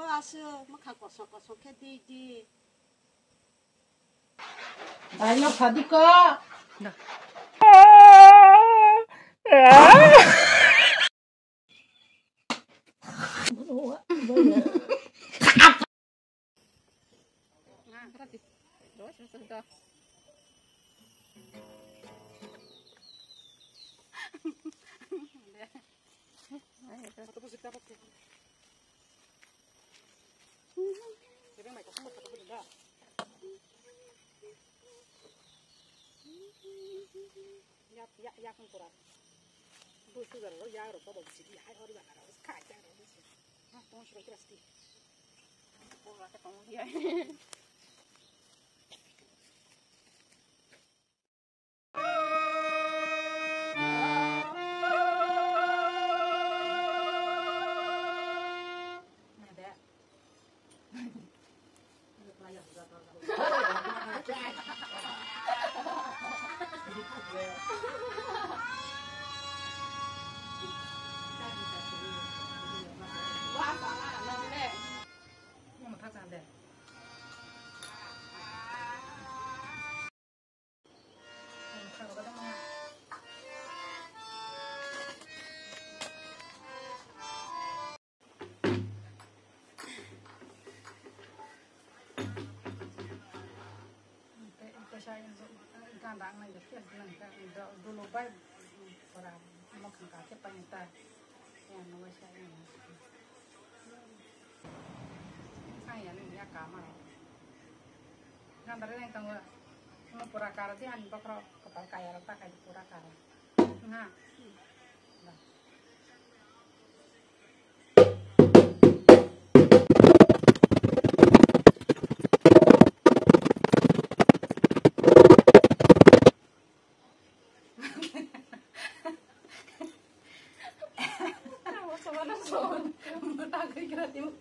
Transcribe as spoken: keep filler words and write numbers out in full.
Aswk mwkhang kosom kosom khe di di. Dai no phadi ko. Ya, ya, ya, kung kurang. Bu sugar ro ya ro ko bo sidi hai hori ba ro ka ja ro bu. Ha, tong shiro kira sidi. Ko la ka tong ya. Ganda ang nai jat khe nang kha dolo bai pora mo khang ka khe pai ta ya no bai sa ya no sa ya ni ya ka ma ganda re nang tang wa mo pora kar di ani bokro kopal kaya rok ta kai pora kar. Nga. What's the one?